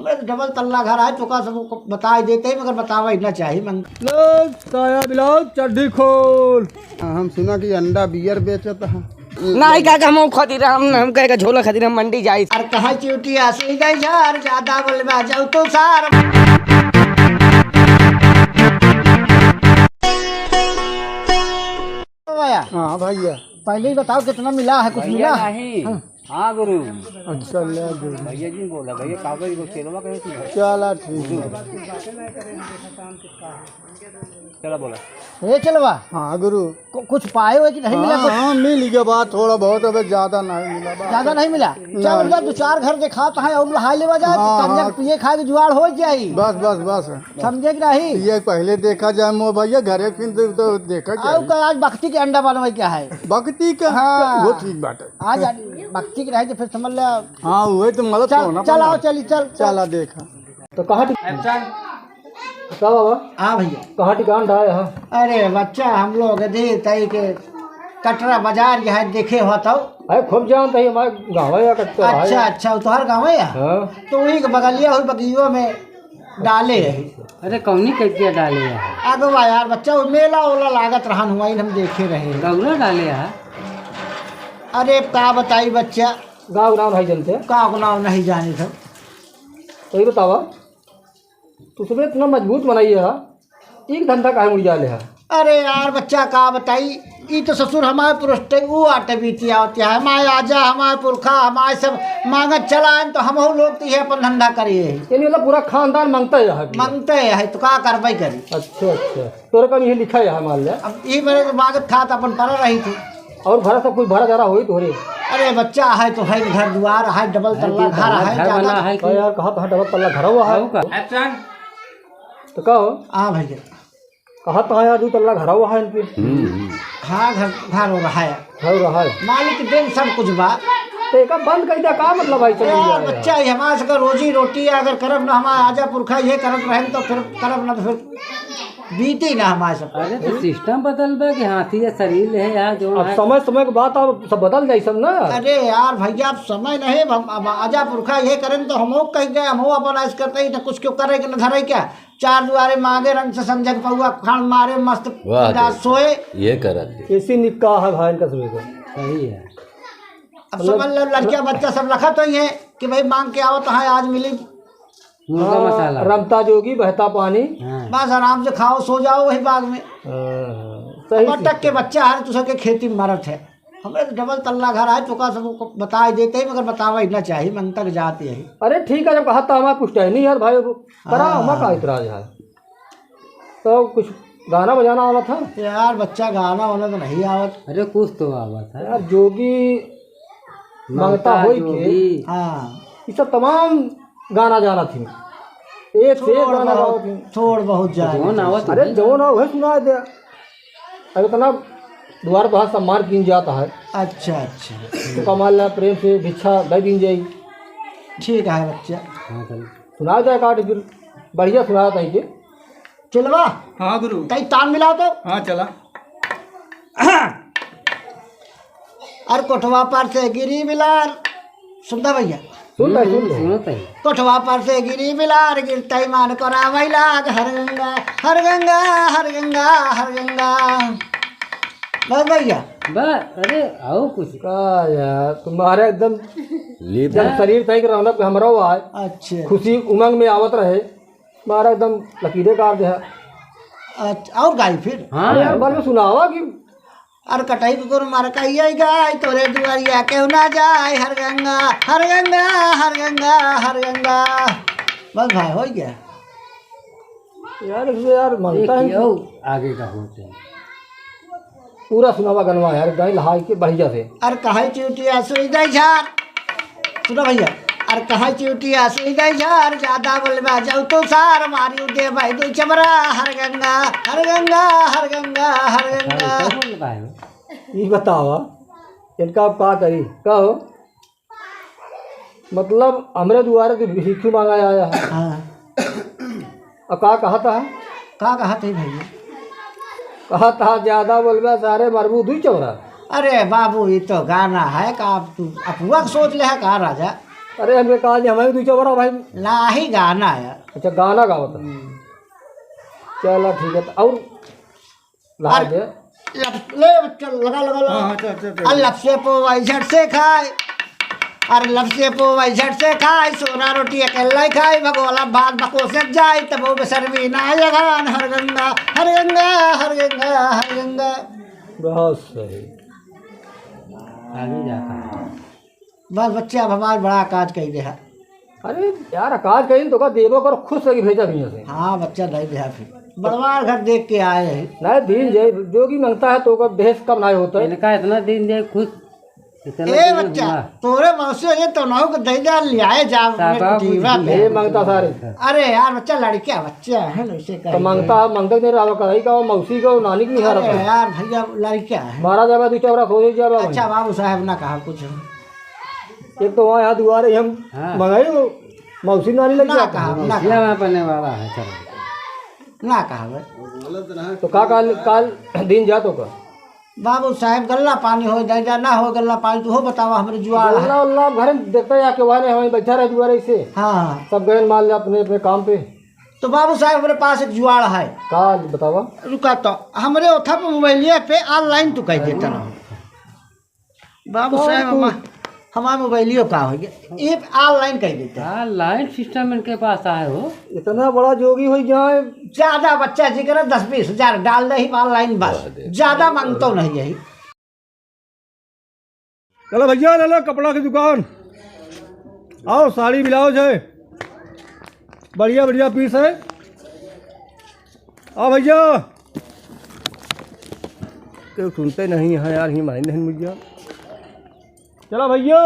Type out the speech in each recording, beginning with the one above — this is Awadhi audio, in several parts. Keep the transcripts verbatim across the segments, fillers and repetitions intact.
अरे, डबल तल्ला घर आए, तोका सब बताइ देते ही, मगर बतावा ही ना चाही, मन। लो, साया ब्लाउज, चड्ढी खोल। हाँ, हम सुना कि अंडा बियर बेचत है। नाही, काका, हम खातिर, हम, हम कहे का झोला खातिर हम मंडी जाई। अरे, कहाँ चिउटिया सुई दे यार, ज्यादा बोलबा जाऊ तो सार। भैया। हाँ, भैया। पहले ही बताओ, कितना मिला है, कुछ भैया मिला? नहीं। हाँ। हाँ, गुरु। अच्छा, ले गुरु। भैया जी बोला, भैया, कागज को चेलवा कहे थी। चला, ठीक है। चला, बोला। ए चेलवा। हाँ, गुरु। कु-, कुछ पाए हुए कि नहीं मिला हाँ, कुछ? हाँ, मिल गया बात, थोड़ा बहुत, अबे ज्यादा नहीं मिला बात। ज्यादा नहीं मिला? नहीं। चल, उधर दो चार घर देखा तो है, और लहाई लेवा जाए, हाँ, तो हाँ। पिए खाए के जुगाड़ हो जाई। बस, बस, बस। समझे कि नहीं? ये पहले देखा जाए, मो भैया, घरे फिर दे-, तो देखा क्या और है? का आज बकती के अंडा बनवाई क्या है? बकती का? हाँ। वो ठीक बात है। आज बकती के रहे तो फिर समझ ले। हाँ, वही तो मतलब चल, होना चल, पड़ा। आओ, चली, चल, चल। चला देखा। तो कहाँ टिक-, का बाबा? हाँ भैया। कहाँ ठिकान ढाए है? अरे बच्चा, हम लोग दे तई के कटरा बाजार यहाँ देखे हो तो। अरे खूब जानत ही, हमारे गाँव है कटरा। अच्छा, अच्छा, वो तोहर गाँव है? हाँ। तो वही के बगलिया हुई बगियो में डाले है। अरे कौनी कटिया डाले है? अगवा यार बच्चा, वो मेला ओला लागत रहन हुआ, इन हम देखे रहे। गौरा डाले है? अरे का बताई बच्चा। गाँव नाम नहीं जानते? गाँव नाम नहीं जाने थे। तो ये बतावा, तू सुबह इतना मजबूत बनाई है, एक धंधा काहे मुड़िया ले है? अरे यार बच्चा का बताई, ई तो ससुर हमारे पुरस्ते ऊ आटे बीती आवत है, हमारे आजा, हमारे पुरखा, हमारे सब मांगत चला आन, तो हमहू लोग तो ये अपन धंधा करिए है। यानी मतलब पूरा खानदान मांगता है यहाँ पे? मांगते है, तो का करवाई करी? अच्छा, अच्छा। तोरे कम ये लिखा है, मान ले। अब ई बरे तो मांगत खात अपन पड़ा रही थी। और भरा सब कुछ भरा जरा होई तोहरे? अरे बच्चा है तो है, घर दुआर है, डबल अरे तल्ला तू घर तल्ला है, घर ज्यादा बना है तो कि? यार, कहा तो है डबल तल्ला घर हुआ है। आओ का? Action। तो का हो? हाँ भैया। कहा तो है यार, दो तल्ला घर हुआ है इनके। हम्म। हाँ, घर, घर हो रहा है। घर हो रहा है। मालिक दिन सब कुछ बा। तो एका बंद कर दिया, का मतलब भाई, चल यार, गया यार। बच्चा ही हमारे सबका रोजी रोटी है, अगर करब ना हमारे आजा पुरखा ये करत रहेन तो फिर करब ना तो फिर बीती ना हमारे सब। अरे तो system बदल बा कि हाथी या शरीर है यार, जो अब है। समय, समय के बात अब सब बदल जाई सब ना। अरे यार भैया, अब समय नहीं, अब हम, अब आजा पुरखा ये करें तो हमहू कह गए, हमहू अपन ऐस करते ही ना, कुछ क्यों करे कि न धरे क्या। चार दुआरे मांगे रंग से संजग पौआ, खान मारे मस्त वाह, पूरा देखो, सोए। ये करत है। इसी निकाह है भाई इनका सभी को। सही है। अब मतलब समझ लो, लड़कियां बच्चा सब लखत हुई है कि भाई मांग के आवत है, आज मिली। मुर्गा हाँ, मसाला। रमता जोगी बहता पानी। हाँ। बस आराम से खाओ, सो जाओ वही बाग में। हाँ, हाँ, सही अब अटक के system। बच्चा है, तो सबके खेती में मरत है। हमें तो डबल तल्ला घर आए, तोका सबको बताए देते ही, मगर बतावा ही ना चाहिए, मन तक जाते ही। अरे ठीक है, जब कहा तो हमारा कुछ है नहीं यार भाई, करा हाँ। हमारा का इतराज है? तो कुछ गाना बजाना आवत है? यार बच्चा गाना वाना तो नहीं आवत। अरे कुछ तो आवत है। यार जोगी मंगता मंगता होई के। जोगी। हाँ। ये सब तमाम गाना जाना थी। एक से एक थोड़ गाना बहुत, गावत थी। थोड़ बहुत जाना जौन थी। आवत अरे होई। जौन हो, वही सुना दे। अरे इतना द्वार पर सम्मान कीन जाता है। अच्छा, अच्छा। तो कमाल ला प्रेम से भिक्षा दे दीन जाई। ठीक है बच्चा। हाँ, चल। सुना जाए काट फिर। बढ़िया सुना था ये। चेलवा। हाँ गुरु। तई ताल मिलाओ तो। हाँ चला। अरे कोठवा पर से गिरी बिलार। सुनता भैया? सुन रहे, सुन रहे। सुनत है। कोठवा पर से गिरी बिलार, गिरतई मान करावै लाग, हर गंगा, हर गंगा, हर गंगा, हर गंगा। बस भैया। बस, अरे, आओ कुछ। का यार, तुम्हारे एकदम लीप जब है। शरीर तई के रौनक हमरा हुआ है। अच्छा। खुशी उमंग में आवत रहे। मारा एकदम लकीरे काट दे है। अच्छा, और गाई फिर? हाँ। अरे यार, बल में सुनावा कि अरे कटई कुकुर मर कहिए गाय, तोरे दुआरिया केहू ना जाए, हर गंगा, हर गंगा, हर गंगा, हर गंगा। बस भाई, हो गया। यार, इसमें यार, मनता है। देखिए, आगे का होते हैं। पूरा सुनावा गनवा यार, गाय लहाई के बढ़िया से। अरे कहे चिउटिया सुई दे झार। सुनो भैया, अरे कहे चिउटिया सुई दे झार, ज्यादा बोलबा जाऊ तो सार, मारी दे भाई दो चमरा, हर गंगा, हर गंगा, हर गंगा, हर गंगा। अच्छा, ऐसा बोल रहा है। ई बतावा, इनका अब का करी? कहो, मतलब, हमरे दुआरे तो भिक्षु मांगा आया है। हाँ। अब का कहत है? का कहत है भैया? कहत है, ज्यादा बोलबे सारे, मरबू दुई चौरा। अरे बाबू, ये तो गाना है, का अब तू अपुआ के सोच ले है का राजा? अरे, हमके कहा जी, हमें भी दू चार बार भाई। लाही गाना है। अच्छा, गाना गावत है। हम्म। चला, ठीक है, तो और ला अरे, दे। लप-, ले बच्चा, लगा, लगा, लगा। हाँ, हाँ, चल, चल, चल। अरे, लप से पोवाई, झट से खाए। अरे, लप से पोवाई, झट से खाए। सोना रोटी अकेला ही खाए। भगोला भात बको से जाए, तब वो बेसरमी ना जगान। हर गंगा, हर गंगा, हर गंगा, हर गंगा। बहुत सही। आगे जाता है। बस बच्चा, अब हमार बड़ा काज कई देहा। अरे यार, काज कई तो का देबो कर, खुश रही भेजा भी से। हाँ बच्चा, दे देहा फिर। बड़वार घर देख के आए हैं। नहीं, दीन जे, जो भी मांगता है तो का देश कम नहीं होता है। इनका इतना दिन जे खुश, इतना ए दिन बच्चा, हुआ। तोरे मौसी ये तो नाव को दे जा, ले आए जा अपने साहब, कुटीरा कुछ पे। ये मांगता सारे। अरे यार बच्चा, लड़कियां बच्चा है ना, इसे तो कहेंगे। मांगता है, मांगता नहीं रहा, कहीं का, मौसी का, नानी की नहीं अरे रहा। यार भैया, लड़कियां है। मारा जाबा, दू चार हो जाबा अच्छा वहीं। बाबू साहब ना कहा कुछ। एक तो वहाँ यहाँ दुआरे हम हाँ। मंगाई हो, मौसी नानी लग ना जाता कहा, है। ना इसीलिए कहा। मैं पहले वाला है, चलो। ना कहा बे। तो का काल, काल दिन जा तो का? बाबू साहब, गल्ला पानी हो जाए या ना हो गल्ला पानी, तू हो बतावा, हमरे जुआड़ है। गल्ला उल्ला घर में देखता है आके, वहाँ नहीं, वहीं बैठा रहे दुआरे से। हाँ, हाँ। सब गए माल अपने, अपने काम पे। तो बाबू साहब, हमरे पास एक जुआड़ है। का बतावा? रुका तो, हमरे ओथा पे मोबाइलिया पे online तू कह देता रहो। बाबू कौन साहब, तू? हमा-, हमार मोबाइलियो का हो गया, ये online कह देते हैं। Online system इनके पास आए हो। इतना बड़ा जोगी हो जाए। ज्यादा बच्चा जी करे दस बीस हजार डाल दे ही online बस, ज्यादा मांगतो नहीं यही। चलो भैया, ले लो कपड़ा की दुकान, आओ साड़ी ब्लाउज है, बढ़िया बढ़िया piece है। आओ भैया, क्यों सुनते नहीं हैं यार, ही माइन नहीं मुझे। चला भैया,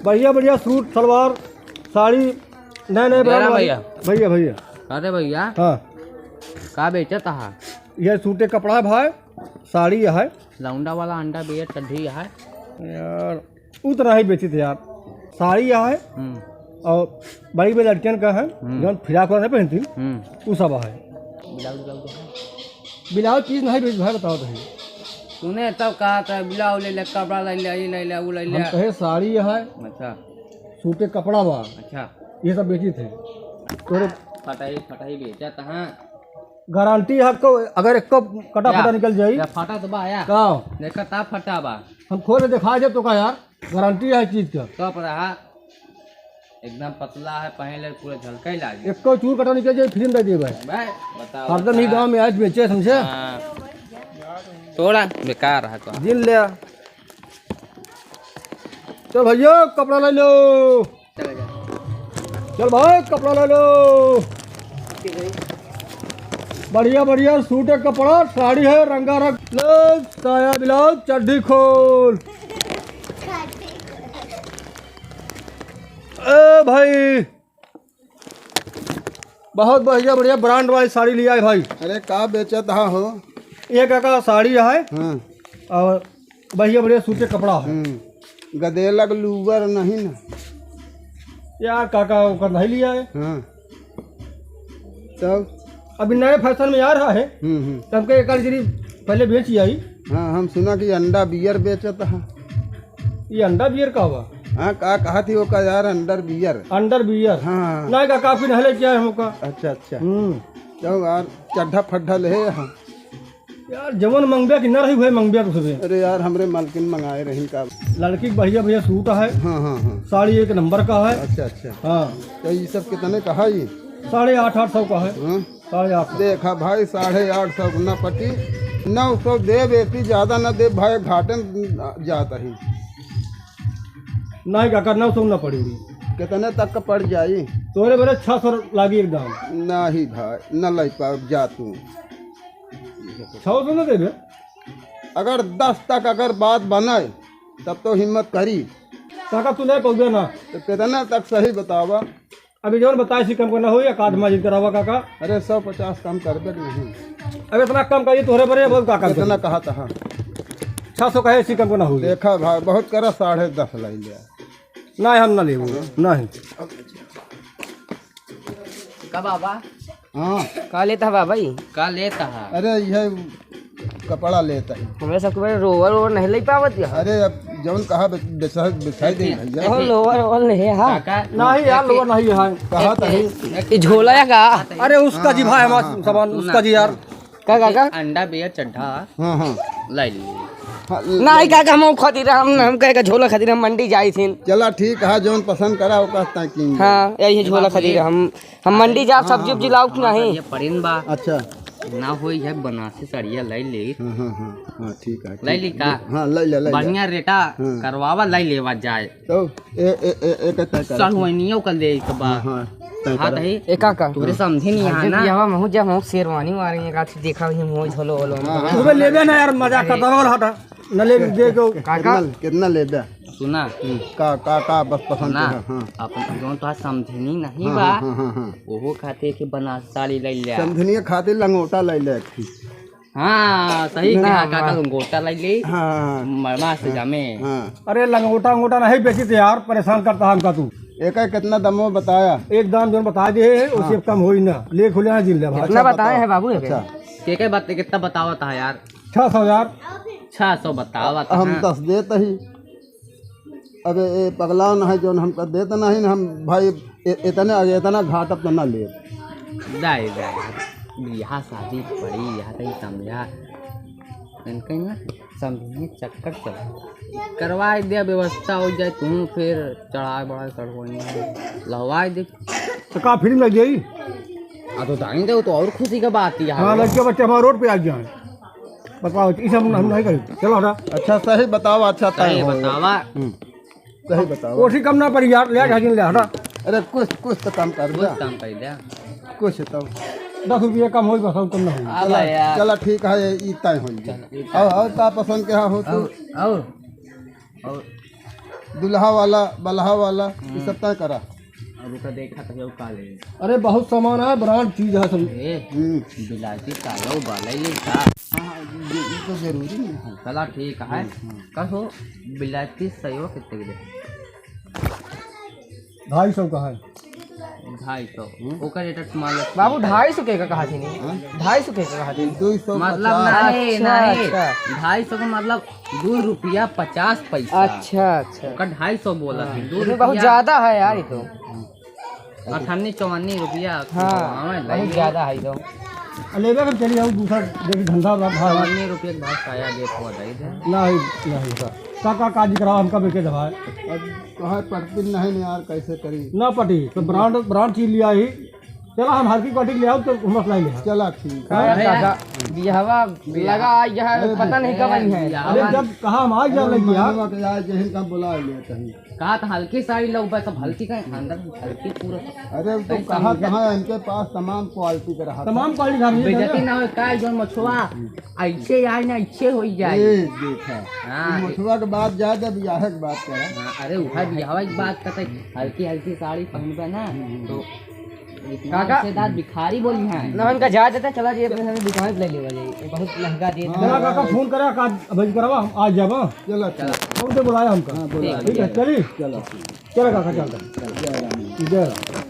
बढ़िया बढ़िया सूट सलवार साड़ी नए नए brand वाली। भैया। भैया, भैया। अरे भैया। हाँ। का बेचत हा? ये सूटे कपड़ा है भाई, साड़ी है। लौंडा वाला अंडा बियर चड्ढी है। यार, उतना ही बेची थे यार। साड़ी है। हम्म। और बड़ी बड़ी लड़कियन का है, हम्म। जौन फिराक वाला नहीं पहनती, हम्म। उ सब है। ब्लाउज, ब्लाउज है? ब्लाउज चीज नहीं बेच भाई, बताओ तो। तूने तब कहा था ब्लाउज ले ले, कपड़ा ले ले, ये ले ले, वो ले ले। हम कहे साड़ी है। अच्छा। सूटे कपड़ा बा। अच्छा। ये सब बेची थे। तोरे फटाई, फटाई बेचत हाँ। गारंटी है को, अगर एक को कटा या, फटा निकल जाई। या फटा तो बा या। का? देखा ता फटा बा। हम खोल के दिखा दे तो का यार, गारंटी है चीज का। तो पर रहा। एकदम पतला है, पहन ले पूरा झलकई लागी। एको चूर कटा निकल जाए, free में दे देबे। बे, बताओ, हरदम ही बता। गाँव में आज बेचे, समझे? हाँ। थोड़ा बेकार है तो। दिन ले आ। चल भैया, कपड़ा ले लो। चले जा। चल भाई, कपड़ा ले लो। ठीक है। बढ़िया बढ़िया सूट है, कपड़ा, साड़ी है, रंगारंग। ले, साया ब्लाउज, चड्ढी खोल। ए भाई, बहुत बढ़िया, बढ़िया brand वाली साड़ी लिया है भाई। अरे, का बेचत हा हो? ये काका साड़ी है। हाँ। और बढ़िया, बढ़िया सूटे कपड़ा है। हम्म। गदेलक लूवर नहीं ना? यार, काका ओकर नहीं लिया है। हाँ। तब? अभी नए fashion में आ रहा है। हम्म, हम्म। तब के एक आध जरी पहले बेच आई। हाँ, हम सुना कि अंडा बियर बेचत हा। ये अंडा बियर का हुआ? हाँ, का कहा थी ओका यार, अंडर बियर। अंडर बियर? हाँ। नहीं का, काफी नहीं लेके आए हम ओका। अच्छा, अच्छा। हम्म। तो यार, चड्ढा फड्ढा ले, हाँ। यार, जवन मंगबे कि न रही, हुए मंगबे कुछ भी। अरे यार, हमरे मालकिन मंगाए रही का। लड़की के बढ़िया, बढ़िया सूट है। हाँ, हाँ, हाँ। साड़ी एक नंबर का है। अच्छा, अच्छा। हाँ। तो ये सब कितने का है ये? साढ़े आठ, आठ सौ का है। हाँ। साढ़े आठ सौ। देखा भाई, साढ़े आठ सौ न पटी, नौ सौ देब, एती ज्यादा न देब भाई, घाटे में जात ही। नहीं काका, नौ सौ न पड़ी। कितने तक का पड़ जाई? तोरे मेरे छह सौ लागी एकदम। नहीं भाई, न लई पाब, जा तू। छह सौ न देबे? अगर दस तक अगर बात बने, तब तो हिम्मत करी। काका, तू नहीं पहुँचे ना। तो कितने तक सही बतावा? अभी जौन बताए, इसी कम करना हो या काट माजिद करावा काका। अरे, सौ पचास कम करबे कि नहीं? अब इतना कम करिए, तोहरे बरे, अब का कम इतना करिए? कहा था। छह सौ कहे, इसी कम करना हो। देखा भाई, बहुत करा, साढ़े दस लाई लिया। नहीं, हम ना लेबो, नहीं। का बाबा? हाँ। का लेता है बाबा जी? का लेता है? अरे, यह कपड़ा लेता है। हमें सब के रोवर, रोवर नहीं ले पावत है। अरे, अब जौन कहा बे-, बेचा-, बेचाई दे भैया। और लोअर, ओवर नहीं है, हाँ। काका, नहीं यार, लोअर नहीं है। कहा था। ये झोला है का? अरे उसका जी भाई, हमारा सामान उसका जी यार। का, का, का? अंडा बियर चड्ढा हाँ, हाँ। लाई ली। हाँ, नहीं, का, का, हम खातिर, हम, हम कहे का झोला खातिर हम मंडी जाई थी। चला ठीक है, जौन पसंद करा, ओका ताकि हाँ, यही झोला खातिर हम, हम मंडी जाब, हाँ, सब्जी हाँ, उब्जी हाँ, लाउब कि हाँ, नहीं? ये परिन बा। अच्छा। ना होई है बनारसी साड़िया लाई ले। हाँ, हाँ, हाँ, हाँ, ठीक है, लाई ठीक ली है। का? हाँ, लाई ले, लाई ले। बढ़िया रेटा हाँ। करवावा, लाई लेवा जाए। तो ए, ए, ए, ए, का तय करा। सलवनियो का ले के बा। हाँ, हाँ, तय हाँ, करा। तो ही ए, का, का? तोरे समझे नहीं समझे है ना? बियाहवा महू जब हम शेरवानी मारेंगे, का देखा भी हम हो झोलो वोलो। हाँ, हाँ, तुम्हें हाँ। लेबे ना यार, मजाक करता हूँ, हटा। न ले दे दो। का, का? कितना, कितना लेबे? सुना। हम्म, का, का, का बस पसंद ना, है, हाँ। अपन जौन तो समझनी नहीं हाँ, बा। हाँ, हाँ, हाँ, हाँ। ओहो खातिर के बनारसी साड़ी ले ले। समझनिया खातिर लंगोटा ले ले। हाँ, सही ना, कहा, काका, वाह। लंगोटा लाई ले। हाँ। मड़वा से हाँ, जामे। हाँ। अरे, लंगोटा, अंगोटा नहीं बेची थे यार, परेशान करता हमका तू। एका कितना दमो बताया? एक दाम जौन बता दे, हाँ। उससे कम होई ना। ले खुले यहाँ जिन ले भाई। कितना अच्छा, बताए बताओ। हैं बाबू, एके? अच्छा। के, के बात, कितना बतावा था यार? छह सौ यार। छह सौ बतावा था, हम हाँ। दस देत ही। अबे ए पगला न है जौन हमका देत नहीं न हम भाई ए-, इतने, इतना घाट अब तो ना ले। दाई, दाई, बियाह शादी पड़ी, यहाँ तक समझा। इनके ना समझने चक्कर चला। करवाए दे, व्यवस्था हो जाए, तू फिर चढ़ाए बढ़ाए कर होई, लहवाए दे। तो का फ्री में लग जाई? आ तो दाई दे, वो तो और खुशी का बात ही है। हाँ, लड़के बच्चे हमारे रोड पे आ गया है। बताओ, ई सब हम नहीं करी। चलो हटा। अच्छा, सही बताओ, अच्छा तय सही हो। बतावा। हम्म, सही बताओ। कोठी कम ना पड़ी यार, ले आ, ढाकिन ले हटा। अरे कुछ, कुछ तो कम कर कुछ दे। कम कर दे। कुछ तो। दस रुपये कम होई, बस और कम ना होई। आला चला, यार। चला ठीक है, ई तय होई। चला, ई तय। और, और का पसंद के हो तू? और, और? और? दुल्हा वाला, बलहा वाला, ई हम्म। सब तय करा। अब ओका देखा तो का ले। अरे बहुत सामान है, ब्रांड चीज है सब। ए, हम्म। बिलायती सायो वाला ही ले का? हाँ, ये, ये तो जरूरी नहीं है। चला ठीक है। हम्म, हम्म। कहो, बिलायती सायो कितने के दे? ढाई सौ का है। ढाई सौ। हम्म। ओकर रेट मान लो। बाबू, ढाई सौ के का कहा थी नहीं? हाँ? ढाई सौ के का कहा थी? दो सौ मतलब पचास। नहीं, अच्छा, नहीं। अच्छा। ढाई सौ का मतलब दो रुपया पचास पैसा। अच्छा, अच्छा। ओकर ढाई सौ बोला हाँ। थी, दो इसमें बहुत रुपया। ज्यादा है यार, ये तो। अठन्नी चौवन्नी रुपया हाँ, आवे बहुत लागे। ज्यादा है तो। आ, लेबे के चली जाऊ, दूसरा देखी धंधा बा, भाव। चौवन्नी रुपया के भाव साया देत हुआ दे दे। नहीं, नहीं सर। का, का, काजी कराओ, हमका बेचे दे भाई। अब कहाँ पटती नहीं, नहीं यार, कैसे करी? ना पटी, तो ब्रांड, ब्रांड चीज लिया ही। चला, हम हल्की क्वालिटी ले आओ, तो हम लाई ले आओ। चला, ठीक है। का, का, का, बियाहवा लगा, यह अरे पता नहीं कब आई है। अरे, जब कहा हम आ जाओ, लेके आओ। मनवा के यार, जहिन का बुला ले कहीं। कहा था हल्की साड़ी लो, बस अब हल्की का अंदर हल्की पूरा। अरे, तो कहाँ, कहाँ इनके पास तमाम क्वालिटी का रहा था। तमाम क्वालिटी का हमने बेइज्जती ना हो, का जो मछुआ ऐसे आए ना, ऐसे हो जाए। ए, देखा। हाँ। मछुआ के बात जाए, जब बियाह के बात करा। हाँ, अरे, उठा बियाहवा की बात करते, हल्की, हल्की साड़ी पहनबे ना, हम्म। तो इतना काका, रिश्तेदार भिखारी बोली हैं। ना, उनका जा देता, चला जी, अपने सामने दुकान पे ले लेवा जाए। ये बहुत महंगा दे देता। हाँ। चला काका, फोन करा, का, भाई करवा, हम आ जाबा। चला, चला। कौन से बुलाया हमका? हाँ, बुलाया। ठीक है, चली। चला। चला काका, चलता। चला, जय राम। जय राम।